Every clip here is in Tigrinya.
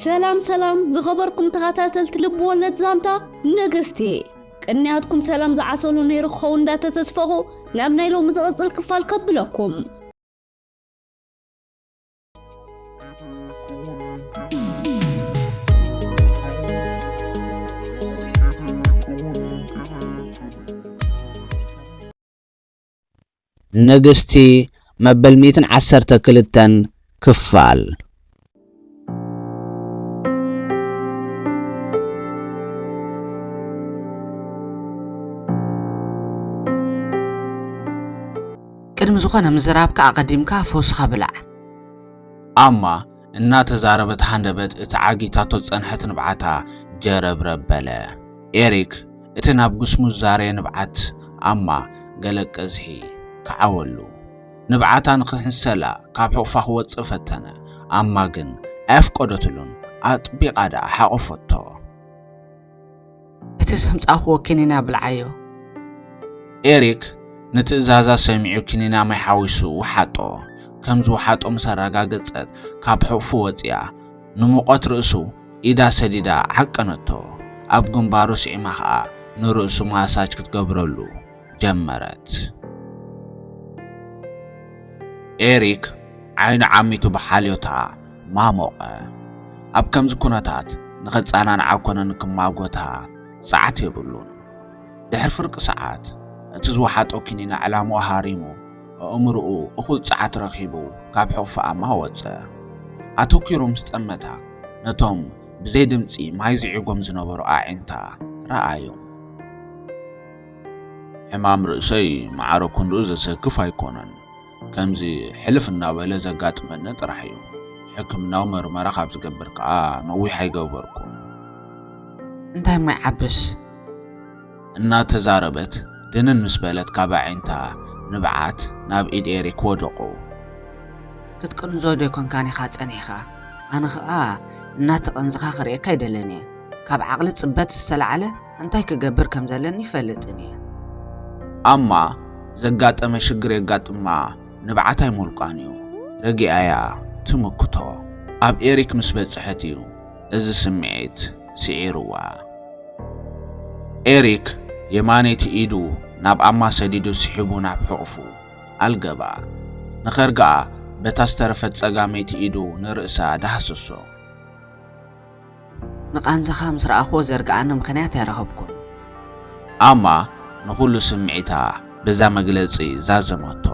ሰላም ሰላም ዝኸበርኩም ተኸታተልቲ ልብ ወለድ ዛንታ ነገስቲ፣ ቅንያትኩም ሰላም ዝዓሰሉ ነይሩ ክኸውን እንዳተተስፈኹ ናብ ናይ ሎሚ ዝቕጽል ክፋል ከብለኩም። ንግስቲ መበል ሚእትን ዓሰርተ ክልተን ክፋል። ቅድሚ ዝኾነ ምዝራብካ ኣቐዲምካ ፈውስኻ ብላዕ። ኣማ እናተዛረበት ሃንደበት እቲ ዓጊታቶ ዝጸንሐት ንብዓታ ጀረብረብ በለ። ኤሪክ እቲ ናብ ግስሙ ዝዛረየ ንብዓት ኣማ ገለ ቀዝሒ ከዓወሉ። ንብዓታ ንኽሕንሰላ ካብ ሕቑፋ ክወጽእ ፈተነ። ኣማ ግን ኣየፍቀደትሉን። ኣጥቢቓ ደኣ ሓቖፈቶ። እቲ ዘምጻእክዎ ኪኒና ብልዓዮ። ኤሪክ ንትእዛዛ ሰሚዑ ኪኒና ማይ ሓዊሱ ወሓጦ። ከም ዝወሓጦ ምስ ኣረጋገጸት ካብ ሕቑፉ ወጺኣ ንሙቐት ርእሱ ኢዳ ሰዲዳ ዓቀነቶ። ኣብ ግንባሩ ስዒማ ኸኣ ንርእሱ ማሳጅ ክትገብረሉ ጀመረት። ኤሪክ ዓይኑ ዓሚቱ ብሓልዮታ ማሞቐ። ኣብ ከምዚ ኩነታት ንኽጸናንዓ ኮነ ንክማጎታ ጸዓት የብሉን። ድሕሪ ፍርቂ ሰዓት እቲ ዝወሓጦ ኪኒና ዕላምኡ ሃሪሙ ኣእምርኡ እኹል ጸዓት ረኺቡ ካብ ሕቑፊ ኣማ ወጸ። ኣተኲሩ ምስ ጠመታ ነቶም ብዘይ ድምጺ ማይ ዝዒጎም ዝነበሩ ኣዒንታ ረኣዮም። ሕማም ርእሰይ ማዕረ ክንድኡ ዘሰክፍ ኣይኮነን። ከምዚ ሕልፍ እናበለ ዘጋጥመኒ ጥራሕ እዩ። ሕክምናዊ መርመራ ካብ ዝገብር ከኣ ነዊሕ ኣይገበርኩን። እንታይ እሞ ይዓብስ? እናተዛረበት ድንን ምስ በለት ካብ ኣዒንታ ንብዓት ናብ ኢድ ኤሪክ ወደቑ። ክትቅንዞ ዶ ኣይኮንካን ኢኻ ጸኒሕካ? ኣነ ኸኣ እናተቐንዝኻ ክርእየካ ኣይደልን እየ። ካብ ዓቕሊ ጽበት ዝተላዕለ እንታይ ክገብር ከም ዘለኒ ይፈልጥን እየ። ኣማ ዘጋጠመ ሽግር የጋጥማ ንብዓት ኣይሞልቃን እዩ። ረጊኣያ ትምክቶ። ኣብ ኤሪክ ምስ በጽሐት እዩ እዚ ስምዒት ስዒርዋ። ኤሪክ የማነይቲ ኢዱ ናብ ኣማ ሰዲዱ ስሒቡ ናብ ሕቑፉ ኣልገባ። ንኸርግኣ በታ ዝተረፈት ጸጋመይቲ ኢዱ ንርእሳ ዳህሰሶ። ንቓንዛኻ ምስ ረኣኽዎ ዘርግኣኒ ምኽንያት ኣይረኸብኩን። ኣማ ንኹሉ ስምዒታ በዛ መግለጺ ዛዘመቶ።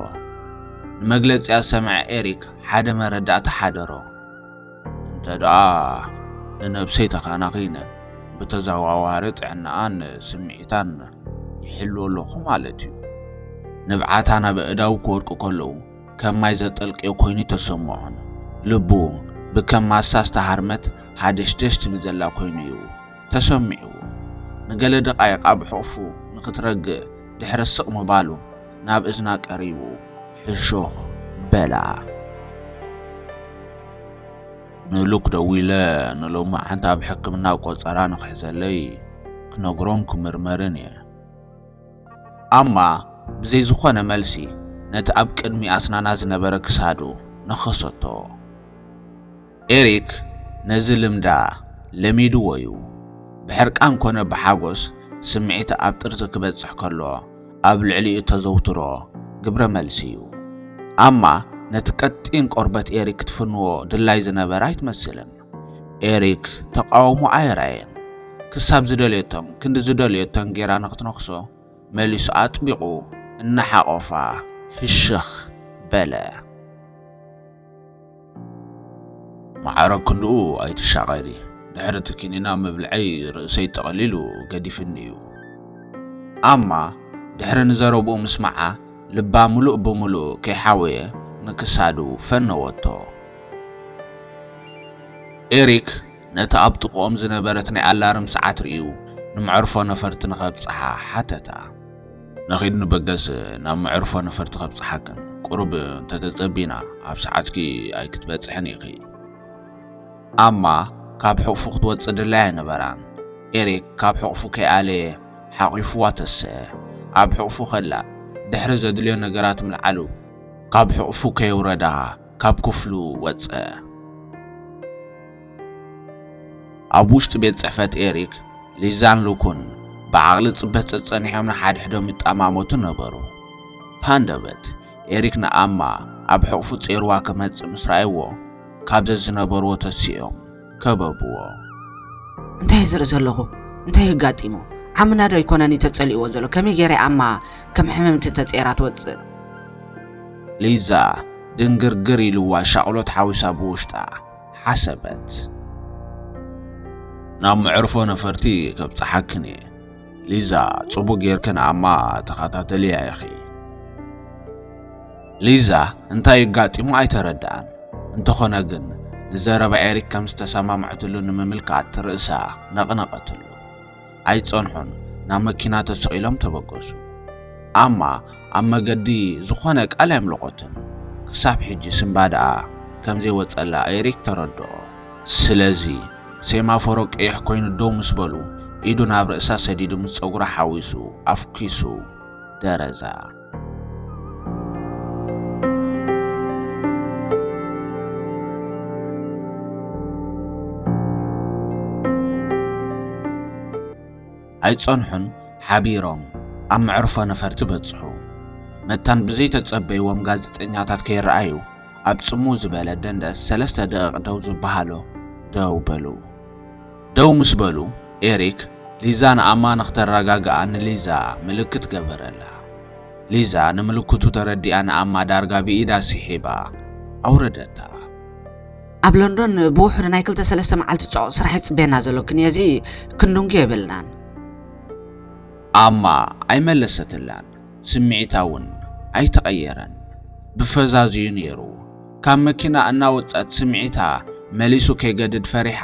ንመግለጺኣ ዝሰምዐ ኤሪክ ሓደ መረዳእታ ሓደሮ። እንተ ደኣ ንነብሰይ ተኻናኺነ ብተዘዋዋሪ ጥዕናኣን ስምዒታን ይሕሉ ኣለኹ ማለት እዩ። ንብዓታ ናብ ኣእዳዉ ክወድቁ ከለዉ ከም ማይ ዘጠልቅዮ ኮይኑ ተሰምዖን። ልቡ ብከም ማሳ ዝተሃርመት ሃደሽደሽ ትብል ዘላ ኮይኑ እዩ ተሰሚዕዎ። ንገለ ደቓይቕ ኣብ ሕቑፉ ንኽትረግእ ድሕሪ ስቕ ምባሉ ናብ እዝና ቀሪቡ ሕሹኽ በላ። ንሉክ ደዊለ ንሎማዓንቲ ኣብ ሕክምና ቆጸራ ንኽሕዘለይ ክነግሮን ክምርመርን እየ። ኣማ ብዘይ ዝኾነ መልሲ ነቲ ኣብ ቅድሚ ኣስናና ዝነበረ ክሳዱ ነኸሰቶ። ኤሪክ ነዚ ልምዳ ለሚድዎ እዩ። ብሕርቃን ኮነ ብሓጎስ ስምዒት ኣብ ጥርዚ ክበጽሕ ከሎ ኣብ ልዕሊኡ ተዘውትሮ ግብረ መልሲ እዩ። ኣማ ነቲ ቀጢን ቆርበት ኤሪክ ክትፍንዎ ድላይ ዝነበረ ኣይትመስልን። ኤሪክ ተቓውሞ ኣየራየን። ክሳብ ዝደልየቶም ክንዲ ዝደልየቶን ጌራ ንኽትነኽሶ መሊሱ ኣጥቢቑ እናሓቖፋ ፍሽኽ በለ። ማዕረ ክንድኡ ኣይትሻቐሊ። ድሕሪ እቲ ኪኒና ምብልዐይ ርእሰይ ጠቕሊሉ ገዲፍኒ እዩ። ኣማ ድሕሪ ንዘረብኡ ምስማዓ ልባ ምሉእ ብምሉእ ከይሓወየ ንክሳዱ ፈነወቶ። ኤሪክ ነቲ ኣብ ጥቕኦም ዝነበረት ናይ ኣላርም ሰዓት ርእዩ ንመዕርፎ ነፈርቲ ንኸብጽሓ ሓተታ። ንኺድ ንበገስ ናብ መዕርፎ ነፈርቲ ከብጽሓክን ቁሩብ እንተተጸቢና ኣብ ሰዓትኪ ኣይክትበጽሕን ኢኺ። ኣማ ካብ ሕቑፉ ክትወጽእ ድላይ ኣይነበራን። ኤሪክ ካብ ሕቑፉ ከይኣለየ ሓቒፍዋ ተሰ ኣብ ሕቑፉ ከላ ድሕሪ ዘድልዮ ነገራት ምልዓሉ ካብ ሕቑፉ ከየውረዳ ካብ ክፍሉ ወጸ። ኣብ ውሽጢ ቤት ጽሕፈት ኤሪክ፣ ሊዛን ሉኩን ብዓቕሊ ጽበት ጸጸኒሖም ንሓድሕዶም ይጠማመቱ ነበሩ። ሃንደበት ኤሪክ ንኣማ ኣብ ሕቑፉ ጸይርዋ ክመጽእ ምስ ረኣይዎ፣ ካብ ዘዝነበርዎ ተሲኦም ከበብዎ። እንታይ ዝርኢ ዘለኹ? እንታይ ኣጋጢሙ? ዓምና ዶ ኣይኮነን ተጸሊእዎ ዘሎ? ከመይ ገይረ ኣማ ከም ሕምምቲ ተጸይራ ትወጽእ? ሊዛ ድንግርግር ኢልዋ ሻቕሎት ሓዊሳ ብውሽጣ ሓሰበት። ናብ መዕርፎ ነፈርቲ ከብጽሓክን እየ። ሊዛ፣ ጽቡቕ ጌርክን ኣማ ተኸታተልያ ኢኺ። ሊዛ እንታይ ኣጋጢሙ ኣይተረድኣን። እንተኾነ ግን ንዘረባ ኤሪክ ከም ዝተሰማምዐትሉ ንምምልካት ርእሳ ነቕነቐትሉ። ኣይጸንሑን፣ ናብ መኪና ተሰቒሎም ተበገሱ። ኣማ ኣብ መገዲ ዝኾነ ቃል ኣየምለቖትን። ክሳብ ሕጂ ስምባ ደኣ ከም ዘይወጸላ ኤሪክ ተረድኦ። ስለዚ ሴማፎሮ ቀይሕ ኮይኑ ደው ምስ በሉ፣ ኢዱ ናብ ርእሳ ሰዲዱ ምስ ጸጉራ ሓዊሱ ኣፍኲሱ ደረዛ። ኣይጸንሑን፣ ሓቢሮም ኣብ መዕርፎ ነፈርቲ በጽሑ። መታን ብዘይተጸበይዎም ጋዜጠኛታት ከይረኣዩ ኣብ ጽምው ዝበለ ደንደስ ሰለስተ ደቂቕ ደው ዝበሃሎ ደው በሉ። ደው ምስ በሉ፣ ኤሪክ ሊዛ ንኣማ ንኽተረጋግኣ ንሊዛ ምልክት ገበረላ። ሊዛ ንምልክቱ ተረዲኣ ንኣማ ዳርጋ ብኢዳ ስሒባ ኣውረደታ። ኣብ ሎንዶን ብውሑድ ናይ ክልተ ሰለስተ መዓልቲ ጽዑቕ ስራሕ ይጽበየና ዘሎ፣ ክንየዚ ክንድንጉ የብልናን። ኣማ ኣይመለሰትላን፣ ስምዒታ እውን ኣይተቐየረን። ብፈዛዝዩ ነይሩ። ካብ መኪና እናወጸት ስምዒታ መሊሱ ከይገድድ ፈሪሓ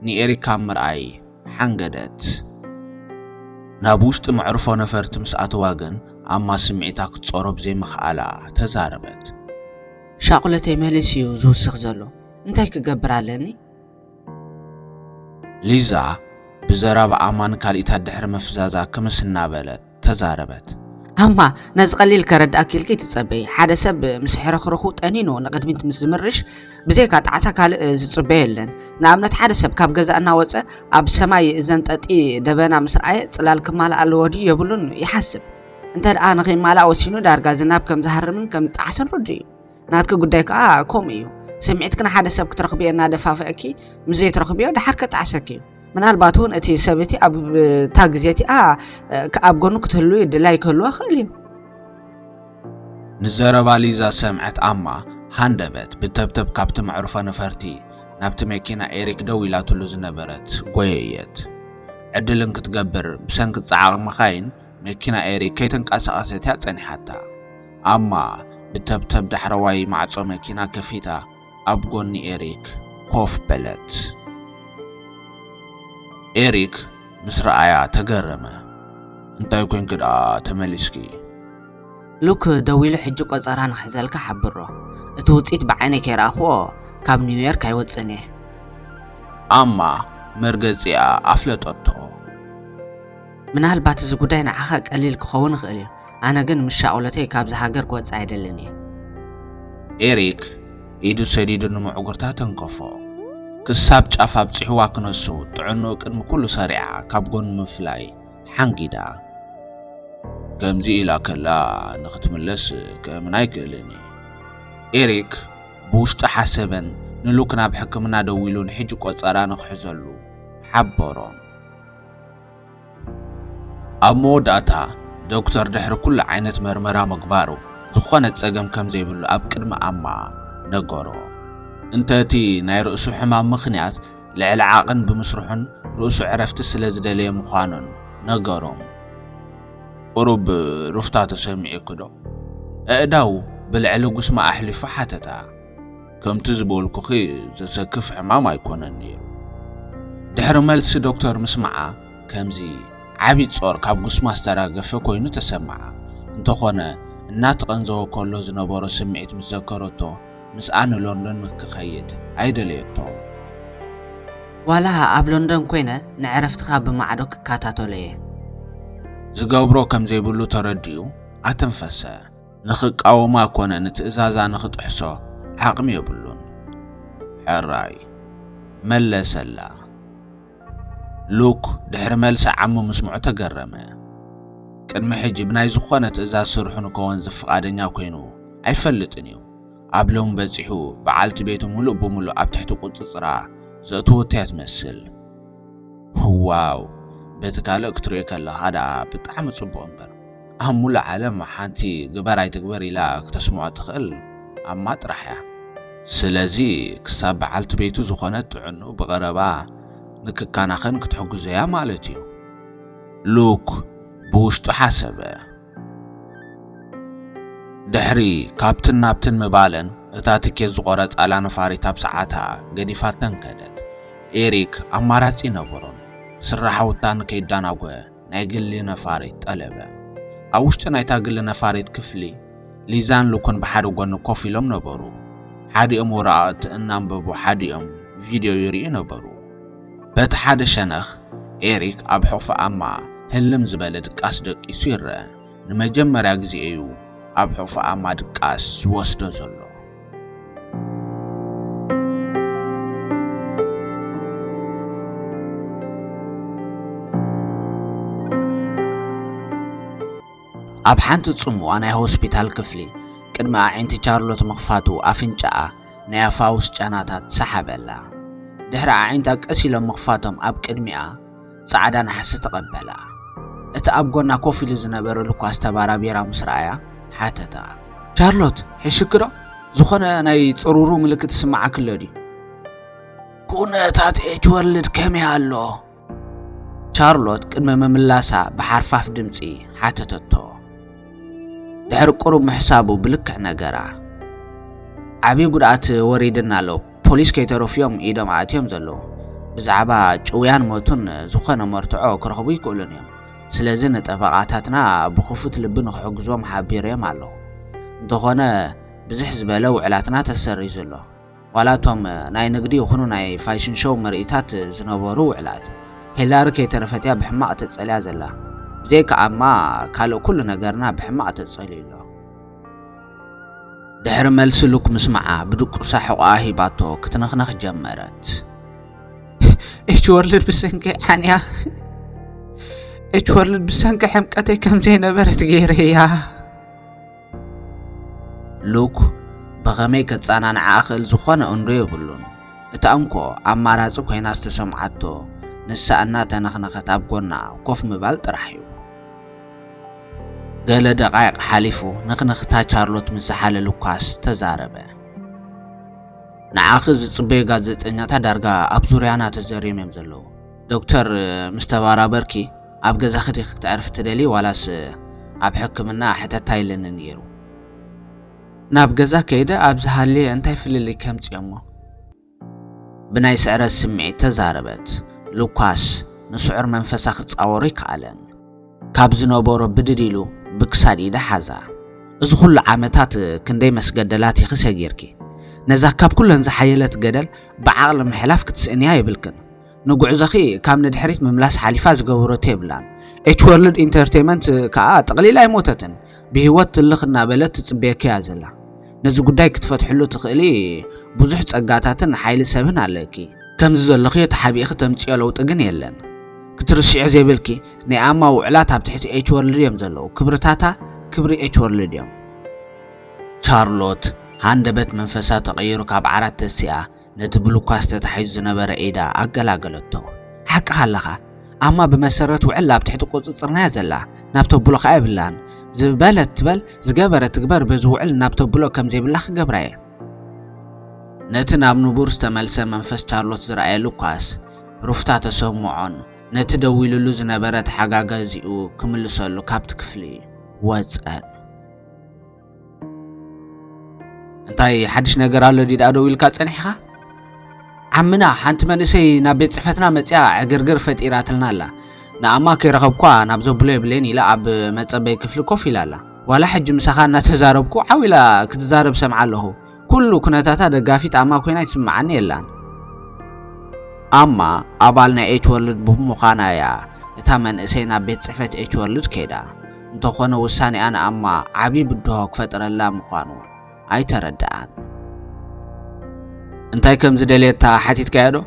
ንኤሪክ ካብ ምርኣይ ሓንገደት። ናብ ውሽጢ መዕርፎ ነፈርቲ ምስ ኣተዋ ግን ኣማ ስምዒታ ክትጾሮ ብዘይምኽኣላ ተዛረበት። ሻቕሎተይ መሊሱ እዩ ዝውስኽ ዘሎ። እንታይ ክገብር ኣለኒ? ሊዛ ብዘረባ ኣማ ንካልኢታ ድሕሪ ምፍዛዛ ክምስ እናበለት ተዛረበት። ኣማ፣ ነዚ ቀሊል ከረድኣኪ ኢልኪ ትጸበዪ። ሓደ ሰብ ምስ ሕርኽርኹ ጠኒኑ ንቕድሚት ምስ ዝምርሽ፣ ብዘይካ ጣዕሳ ካልእ ዝጽበዮ የለን። ንኣብነት፣ ሓደ ሰብ ካብ ገዛ እናወጸ ኣብ ሰማይ ዘንጠጢ ደበና ምስ ረኣየ፣ ጽላል ክማላእ ኣለዎ ድዩ የብሉን ይሓስብ። እንተ ደኣ ንኸይማላእ ወሲኑ፣ ዳርጋ ዝናብ ከም ዝሃርምን ከም ዝጠዓሰን ርዱእ እዩ። ናትኪ ጉዳይ ከኣ ከምኡ እዩ። ስምዒትኪ ንሓደ ሰብ ክትረኽብዮ እናደፋፍአኪ፣ ምስ ዘይትረኽብዮ ደሓር ከጣዕሰኪ እዩ። ምናልባት እውን እቲ ሰብ እቲ ኣብታ ግዜ እቲኣ ኣብ ጎኑ ክትህሉ ድላይ ክህልዎ ይኽእል እዩ። ንዘረባ ሊዛ ዝሰምዐት ኣማ ሃንደበት ብተብተብ ካብቲ መዕርፎ ነፈርቲ ናብቲ መኪና ኤሪክ ደው ኢላትሉ ዝነበረት ጎየየት። ዕድልን ክትገብር ብሰንኪ ጸዓቕ መኻይን መኪና ኤሪክ ከይተንቀሳቐሰት እያ ጸኒሓታ። ኣማ ብተብተብ ዳሕረዋይ ማዕጾ መኪና ከፊታ ኣብ ጎኒ ኤሪክ ኮፍ በለት። ኤሪክ ምስ ረኣያ ተገረመ። "እንታይ ኮንኪ ደኣ ተመሊስኪ?" "ሉክ ደዊሉ ሕጂ ቆጸራ ንኽሕዘልካ ሓብሮ። እቲ ውጽኢት ብዓይነይ ከይረኣኽዎ ካብ ኒውዮርክ ኣይወጽእን እየ።" ኣማ መርገጺኣ ኣፍለጠቶ። "ምናልባት እዚ ጉዳይ ንዓኻ ቀሊል ክኸውን ይኽእል እዩ፣ ኣነ ግን ምስ ሻቕሎተይ ካብዚ ሃገር ክወጽእ ኣይደልን እየ።" ኤሪክ ኢዱ ሰዲዱ ንምዕጉርታ ተንከፎ። ክሳብ ጫፍ ኣብጺሕዋ ክነሱ ጥዕንኡ ቅድሚ ኩሉ ሰሪዓ ካብ ጎኑ ምፍላይ ሓንጊዳ። "ከምዚ ኢላ ከላ ንኽትምለስ ክእምን ኣይክእልን እየ።" ኤሪክ ብውሽጡ ሓሰበን ንሉክ ናብ ሕክምና ደዊሉ ንሕጂ ቆጸራ ንኽሕዘሉ ሓበሮም። ኣብ መወዳእታ ዶክተር ድሕሪ ኩሉ ዓይነት መርመራ ምግባሩ ዝኾነ ጸገም ከም ዘይብሉ ኣብ ቅድሚ ኣማ ነገሮ። እንተ እቲ ናይ ርእሱ ሕማም ምኽንያት ልዕሊ ዓቕን ብምስርሑን ርእሱ ዕረፍቲ ስለ ዝደለየ ምዃኑን ነገሮም። "ቁሩብ ሩፍታ ተሰሚዑኪ ዶ?" ኣእዳው ብልዕሊ ጉስማ ኣሕሊፉ ሓተታ። "ከምቲ ዝበልኩኺ ዘሰክፍ ሕማም ኣይኮነን ነይሩ። ድሕሪ መልሲ ዶክተር ምስማዓ ከምዚ ዓቢ ጾር ካብ ጉስማ ዝተራገፈ ኮይኑ ተሰምዓ። እንተኾነ እናተቐንዘወ ከሎ ዝነበሮ ስምዒት ምስ ዘከረቶ ምስኣ ንሎንዶን ንክኸይድ ኣይደለየቶን። ዋላ ኣብ ሎንዶን ኮይነ ንዕረፍትኻ ብማዕዶ ክከታተሎ እየ። ዝገብሮ ከም ዘይብሉ ተረዲኡ ኣተንፈሰ። ንኽቃወማ ኮነ ንትእዛዛ ንኽጥሕሶ ዓቕሚ የብሉን። ሕራይ፣ መለሰላ። ሉክ ድሕሪ መልሲ ዓሙ ምስምዑ ተገረመ። ቅድሚ ሕጂ ብናይ ዝኾነ ትእዛዝ ስርሑ ንከወንዝፍ ፍቓደኛ ኮይኑ ኣይፈልጥን እዩ። ኣብ ሎም በጺሑ በዓልቲ ቤቱ ምሉእ ብምሉእ ኣብ ትሕቲ ቁጽጽራ ዘእትወቶ እያ ትመስል። ዋው! በቲ ካልእ ክትሪኦ ከለኻ ደኣ ብጣዕሚ ጽቡቕ እምበር፣ ኣብ ሙሉእ ዓለም ሓንቲ ግበር ኣይትግበር ኢላ ክተስምዖ ትኽእል ኣማ ጥራሕ እያ። ስለዚ ክሳብ በዓልቲ ቤቱ ዝኾነት ጥዕንኡ ብቐረባ ንክከናኸን ክትሕግዞ እያ ማለት እዩ። ሉክ ብውሽጡ ሓሰበ። ድሕሪ ካብትን ናብትን ምባለን እታ ትኬት ዝቖረጻላ ነፋሪት ኣብ ሰዓታ ገዲፋተን ከደት። ኤሪክ ኣማራጺ ነበሮን። ስራሓውታ ንከይዳናጎ ናይ ግሊ ነፋሪት ጠለበ። ኣብ ውሽጢ ናይታ ግሊ ነፋሪት ክፍሊ ሊዛን ሉክን ብሓደ ጎኒ ኮፍ ኢሎም ነበሩ። ሓዲኦም ወረቓቕቲ እናንበቡ ሓዲኦም ቪድዮ ይርእዩ ነበሩ። በቲ ሓደ ሸነኽ ኤሪክ ኣብ ሑፍ ኣማ ህልም ዝበለ ድቃስ ደቂሱ ይረአ። ንመጀመርያ ግዜ እዩ ኣብ ሑፍ ኣማ ድቃስ ዝወስዶ ዘሎ። ኣብ ሓንቲ ጽምዋ ናይ ሆስፒታል ክፍሊ ቅድሚ ኣዒንቲ ቻርሎት ምኽፋቱ ኣፍንጫኣ ናይ ኣፋውስ ጨናታት ሰሓበላ። ድሕሪ ኣዒንታ ቀስ ኢሎም ምኽፋቶም ኣብ ቅድሚኣ ጻዕዳ ነሓሲ ተቐበላ። እቲ ኣብ ጎና ኮፍ ኢሉ ዝነበረ ሉካስ ተባራቢራ ምስ ረኣያ ሓተታ። ቻርሎት፣ ሕሽክዶ? ዝኾነ ናይ ጽሩሩ ምልክት ይስምዓኪ ኣሎ ድዩ? ኩነታት ኤች ወርልድ ከመይ ኣሎ? ቻርሎት ቅድሚ ምምላሳ ብሓርፋፍ ድምጺ ሓተተቶ። ድሕሪ ቁሩብ ምሕሳቡ ብልክዕ ነገራ። ዓብዪ ጉድኣት ወሪድና ኣሎ። ፖሊስ ከይተረፉ እዮም ኢዶም ኣእትዮም ዘለዉ። ብዛዕባ ጭውያን ሞቱን ዝኾነ መርትዖ ክረኽቡ ይክእሉን እዮም። ስለዚ ንጠበቓታትና ብኽፉት ልቢ ንክሕግዞም ሓቢረዮም ኣለኹ። እንተኾነ ብዝሕ ዝበለ ውዕላትና ተሰሪዙ ኣሎ። ዋላ እቶም ናይ ንግዲ ይኹኑ ናይ ፋሽን ሾው ምርኢታት ዝነበሩ ውዕላት፣ ሄላሪ ከይተረፈት እያ ብሕማቕ ተጸልያ ዘላ። ብዘይካ ኣማ ካልእ ኩሉ ነገርና ብሕማቕ ተጸልዩ ኣሎ። ድሕሪ መልሲ ሉክ ምስማዓ ብድቁሳ ሕቖኣ ሂባቶ ክትነኽነኽ ጀመረት። ኤች ወርልድ ብሰንኪ ዓንያ፣ ኤች ወርልድ ብሰንኪ ሕምቀተይ ከም ዘይነበረት ገይረያ። ሉክ ብኸመይ ከጸናንዓ እኽእል ዝኾነ እንዶ የብሉን። እታ እንኮ ኣማራጺ ኮይና ዝተሰምዓቶ ንሳ እናተነኽነኸት ኣብ ጎና ኮፍ ምባል ጥራሕ እዩ። ገለ ደቓይቕ ሓሊፉ ንኽንኽታ ቻርሎት ምስ ዝሓለ ሉካስ ተዛረበ። ንዓኺ ዝጽበዩ ጋዜጠኛታት ዳርጋ ኣብ ዙርያና ተዘርዮም እዮም ዘለዉ። ዶክተር ምስ ተባራበርኪ ኣብ ገዛኺ ዲኺ ክትዕርፊ ትደልዪ ዋላስ ኣብ ሕክምና ሕተታ ኢለኒ ነይሩ። ናብ ገዛ ከይደ ኣብ ዝሃልየ እንታይ ፍልልይ ከምጽኦሞ? ብናይ ስዕረት ስምዒት ተዛረበት። ሉካስ ንስዑር መንፈሳ ክጻወሮ ኣይከኣለን። ካብ ዝነበሮ ብድድ ኢሉ ብክሳድ ኢዳ ሓዛ። እዚ ኩሉ ዓመታት ክንደይ መስገደላት ኢኺ ሰጊርኪ። ነዛ ካብ ኩለን ዝሓየለት ገደል ብዓቕሊ ምሕላፍ ክትስእንያ የብልክን። ንጉዕዞኺ ካብ ንድሕሪት ምምላስ ሓሊፋ ዝገበረቶ የብላን። ኤች ወርልድ ኢንተርቴይመንት ከኣ ጥቕሊል ኣይሞተትን። ብህይወት ትልኽ እናበለት ትጽበየኪ እያ ዘላ። ነዚ ጉዳይ ክትፈትሕሉ ትኽእሊ ብዙሕ ጸጋታትን ሓይሊ ሰብን ኣለኪ። ከምዚ ዘለኽዮ ተሓቢእኺ ተምጽዮ ለውጢ ግን የለን። ክትርስዕዮ ዘይብልኪ ናይ ኣማ ውዕላት ኣብ ትሕቲ ኤች ወርልድ እዮም ዘለዉ። ክብርታታ ክብሪ ኤች ወርልድ እዮም። ቻርሎት ሃንደበት መንፈሳ ተቐይሩ ካብ ዓራት ተሲኣ ነቲ ብሉካስ ተታሒዙ ዝነበረ ኢዳ ኣገላገለቶ። ሓቅኻ ኣለኻ። ኣማ ብመሰረት ውዕል ኣብ ትሕቲ ቁጽጽርና እያ ዘላ። ናብ ተብሎ ከኣ የብላን። ዝበለት ትበል፣ ዝገበረት ትግበር፣ በዚ ውዕል ናብ ተብሎ ከም ዘይብላ ክገብራ እየ። ነቲ ናብ ንቡር ዝተመልሰ መንፈስ ቻርሎት ዝረኣየ ሉካስ ሩፍታ ተሰምዖን ነቲ ደዊሉሉ ዝነበረ ተሓጋጋዚኡ ክምልሰሉ ካብቲ ክፍሊ ወጸን። እንታይ ሓድሽ ነገር ኣሎ ድዩ ደኣ ደው ኢልካ ጸኒሕኻ? ዓምና ሓንቲ መንእሰይ ናብ ቤት ጽሕፈትና መጺኣ ዕግርግር ፈጢራትልና ኣላ። ንኣማ ከይረኸብኳ ናብ ዘብሎ የብለይን ኢላ ኣብ መጸበይ ክፍሊ ኮፍ ኢላ ኣላ። ዋላ ሕጂ ምሳኻ እናተዛረብኩ ዓው ኢላ ክትዛረብ ሰምዓ ኣለኹ። ኩሉ ኩነታታ ደጋፊት ኣማ ኮይና ይስምዓኒ የላን። ኣማ ኣባል ናይ ኤች ወርልድ ብምዃና እያ እታ መንእሰይ ናብ ቤት ጽሕፈት ኤች ወርልድ ከይዳ። እንተኾነ ውሳኔኣ ንኣማ ዓቢ ብድሆ ክፈጥረላ ምዃኑ ኣይተረድኣን። እንታይ ከም ዝደልየታ ሓቲትካያ ዶ?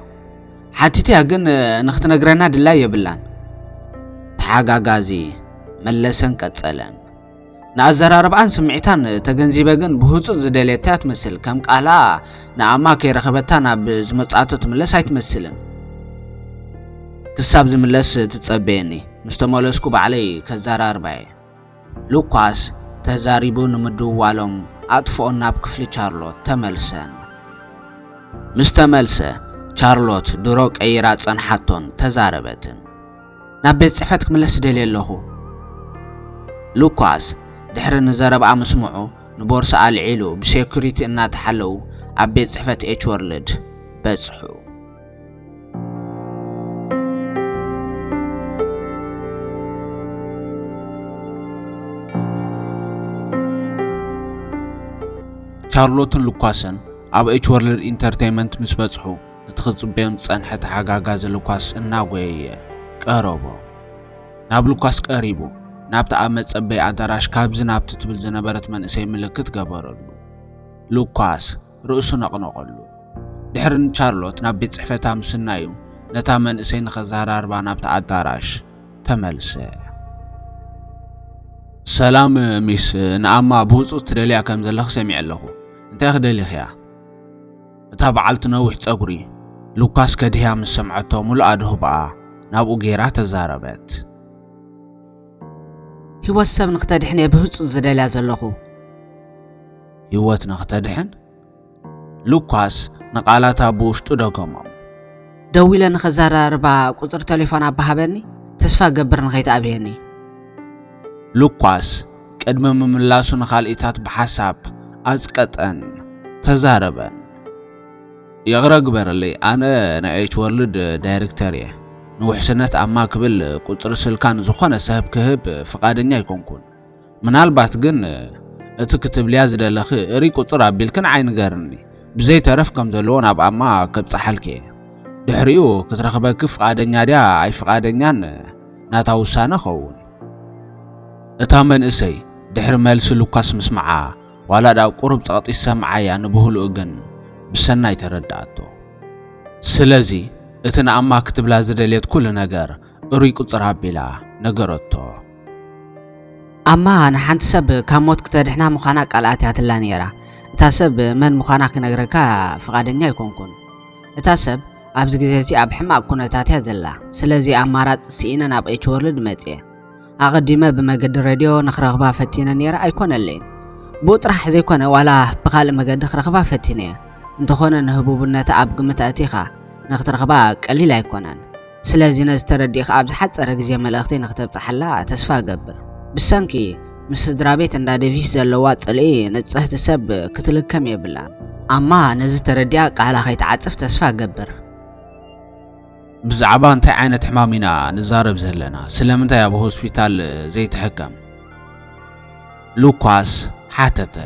ሓቲትያ ግን ንኽትነግረና ድላይ የብላን። ተሓጋጋዚ መለሰን ቀጸለን። ንኣዘራርባኣን ስምዒታን ተገንዚበ ግን ብህጹጽ ዝደልየታ ትመስል። ከም ቃላ ንኣማ ከይረኸበታ ናብ ዝመጽኣቶ ትምለስ ኣይትመስልን። ክሳብ ዝምለስ ትጸበየኒ። ምስ ተመለስኩ ባዕለይ ከዘራርባየ። ሉካስ ተዛሪቡ ንምድዋሎም ኣጥፍኦን ናብ ክፍሊ ቻርሎት ተመልሰን። ምስ ተመልሰ ቻርሎት ድሮ ቀይራ ጸንሓቶን ተዛረበትን። ናብ ቤት ጽሕፈት ክምለስ ደልየ ኣለኹ። ሉካስ ድሕሪ ንዘረብኣ ምስምዑ ንቦርሳ ኣልዒሉ ብሴኩሪቲ እናተሓለዉ ኣብ ቤት ጽሕፈት ኤች ወርልድ በጽሑ። ቻርሎትን ሉካስን ኣብ ኤች ወርልድ ኢንተርቴይመንት ምስ በጽሑ፣ እቲ ክጽበዮም ዝጸንሐ ተሓጋጋዚ ሉካስ እናጎየየ ቀረቦ። ናብ ሉካስ ቀሪቡ፣ ናብቲ ኣብ መጸበይ ኣዳራሽ ካብዚ ናብቲ ትብል ዝነበረት መንእሰይ ምልክት ገበረሉ። ሉካስ ርእሱ ነቕነቐሉ። ድሕሪ ንቻርሎት ናብ ቤት ጽሕፈታ ምስናዩ፣ ነታ መንእሰይ ንኸዘራርባ ናብቲ ኣዳራሽ ተመልሰ። ሰላም ሚስ፣ ንኣማ ብህጹጽ ትደልያ ከም ዘለኺ ሰሚዐ ኣለኹ። እንታይ ክደሊኽያ? እታ በዓልቲ ነዊሕ ጸጉሪ፣ ሉካስ ከድህያ ምስ ሰምዐቶ፣ ምሉእ ኣድህቦኣ ናብኡ ገይራ ተዛረበት። ህይወት ሰብ ንኽተድሕን እየ ብህጹጽ ዝደልያ ዘለኹ። ህይወት ንኽተድሕን? ሉካስ ንቓላታ ብውሽጡ ደገሞም። ደዊለ ንኸዘራርባ ቁጽሪ ተሌፎን ኣባሃበኒ፣ ተስፋ ገብር ንኸይትኣብየኒ። ሉካስ ቅድሚ ምምላሱ ንኻልኢታት ብሓሳብ ኣጽቀጠን ተዛረበን። ይቕረ ግበረለይ፣ ኣነ ናይ ኤች ወርልድ ዳይሬክተር እየ። ንውሕስነት ኣማ ክብል ቁጽሪ ስልካ ንዝኾነ ሰብ ክህብ ፍቓደኛ ኣይኮንኩን። ምናልባት ግን እቲ ክትብልያ ዝደለኺ እሪ ቁጽር ኣቢልክን ዓይኒ ገርኒ። ብዘይተረፍ ከም ዘለዎ ናብ ኣማ ከብጽሓልኪ እየ። ድሕሪኡ ክትረኽበኪ ፍቓደኛ ድያ ኣይፍቓደኛን ናታ ውሳነ ኸውን። እታ መንእሰይ ድሕሪ መልሲ ሉካስ ምስማዓ፣ ዋላ ደኣ ቁሩብ ጸቕጢ ዝሰምዓያ ንብህልኡ ግን ብሰናይ ተረድኣቶ። ስለዚ እቲ ንኣማ ክትብላ ዝደልየት ኩሉ ነገር እሩይ ቁጽር ኣቢላ ነገረቶ። ኣማ ንሓንቲ ሰብ ካብ ሞት ክተድሕና ምዃና ቃል ኣትያትላ ነይራ። እታ ሰብ መን ምዃና ክነግረካ ፍቓደኛ ኣይኮንኩን። እታ ሰብ ኣብዚ ግዜ እዚ ኣብ ሕማቕ ኩነታት እያ ዘላ። ስለዚ ኣማራጺ ስኢነ ናብ ኤች ወርልድ መጽየ። ኣቐዲመ ብመገዲ ሬድዮ ንኽረኽባ ፈቲነ ነይረ ኣይኮነለይን። ብኡ ጥራሕ ዘይኮነ ዋላ ብኻልእ መገዲ ክረኽባ ፈቲነ እየ። እንተኾነ ንህቡብነታ ኣብ ግምት ኣእቲኻ ንኽትረኽባ ቀሊል ኣይኮነን። ስለዚ ነዚ ተረዲእኻ ኣብ ዝሓጸረ ግዜ መልእኽቲ ንኽተብጽሓላ ተስፋ እገብር። ብሰንኪ ምስ ስድራ ቤት እንዳ ዴቪስ ዘለዋ ጽልኢ ንጽህቲ ሰብ ክትልከም የብላን። ኣማ ነዚ ተረዲኣ ቃላ ከይትዓጽፍ ተስፋ እገብር። ብዛዕባ እንታይ ዓይነት ሕማም ኢና ንዛረብ ዘለና? ስለምንታይ ኣብ ሆስፒታል ዘይትሕከም? ሉካስ ሓተተ።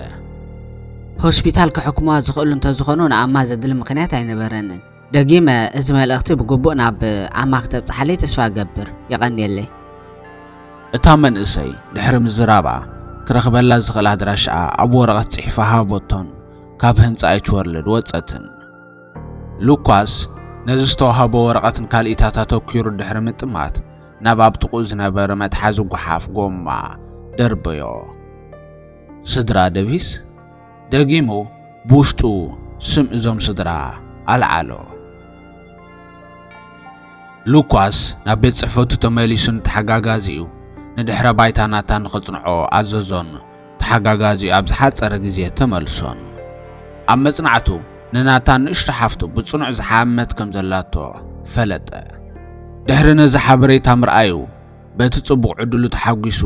ሆስፒታል ክሕክሙዋ ዝኽእሉ እንተዝኾኑ ንኣማ ዘድሊ ምኽንያት ኣይነበረንን። ደጊመ እዚ መልእኽቲ ብግቡእ ናብ ኣማ ክተብጽሓለይ ተስፋ እገብር። የቐንየለይ። እታ መንእሰይ ድሕሪ ምዝራባ ክረኽበላ ዝኽእል ኣድራሻኣ ኣብ ወረቐት ጽሒፋ ሃቦቶን ካብ ህንጻ ኤች ወርልድ ወጸትን። ሉካስ ነዚ ዝተዋህቦ ወረቐትን ካልኢታት ኣተኲሩ ድሕሪ ምጥማት፣ ናብ ኣብ ጥቕኡ ዝነበረ መትሓዚ ጓሓፍ ጎማ ደርበዮ። ስድራ ደቪስ? ደጊሙ ብውሽጡ ስም እዞም ስድራ ኣልዓሎ። ሉካስ ናብ ቤት ጽሕፈቱ ተመሊሱ ንተሓጋጋዚኡ ንድሕረ ባይታ ናታን ንኸጽንዖ ኣዘዞን ተሓጋጋዚኡ ኣብ ዝሓጸረ ግዜ ተመልሶን። ኣብ መጽናዕቱ ንናታን ንእሽቶ ሓፍቱ ብጽኑዕ ዝሓመት ከም ዘላቶ ፈለጠ። ድሕሪ ነዚ ሓበሬታ ምርኣዩ በቲ ጽቡቕ ዕድሉ ተሓጒሱ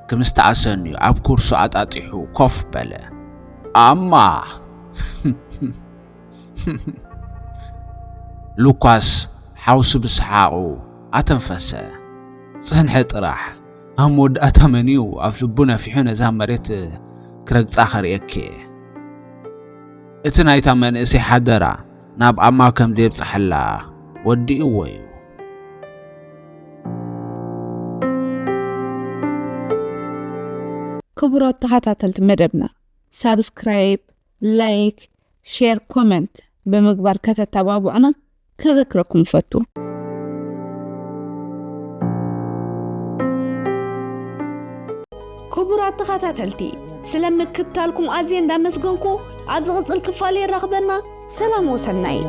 ክምስቲ ኣሰንዩ ኣብ ኩርሱ ኣጣጢሑ ኮፍ በለ። ኣማ! ሉካስ ሓውሲ ብሰሓቑ ኣተንፈሰ። ጽንሒ ጥራሕ፣ ኣብ መወዳእታ መንዩ ኣብ ልቡ ነፊሑ ነዛ መሬት ክረግጻ ከርእየኪ እየ። እቲ ናይታ መንእሰይ ሓደራ ናብ ኣማ ከም ዘየብጽሓላ ወዲእዎ እዩ። ክቡራት ተኸታተልቲ መደብና፣ ሳብስክራይብ፣ ላይክ፣ ሼር፣ ኮመንት ብምግባር ከተተባብዑና ከዘክረኩም እፈቱ። ክቡራት ተኸታተልቲ፣ ስለ ምክትታልኩም ኣዝየ እንዳመስገንኩ፣ ኣብ ዝቕጽል ክፋል የራኽበና። ሰላም ወሰናይ።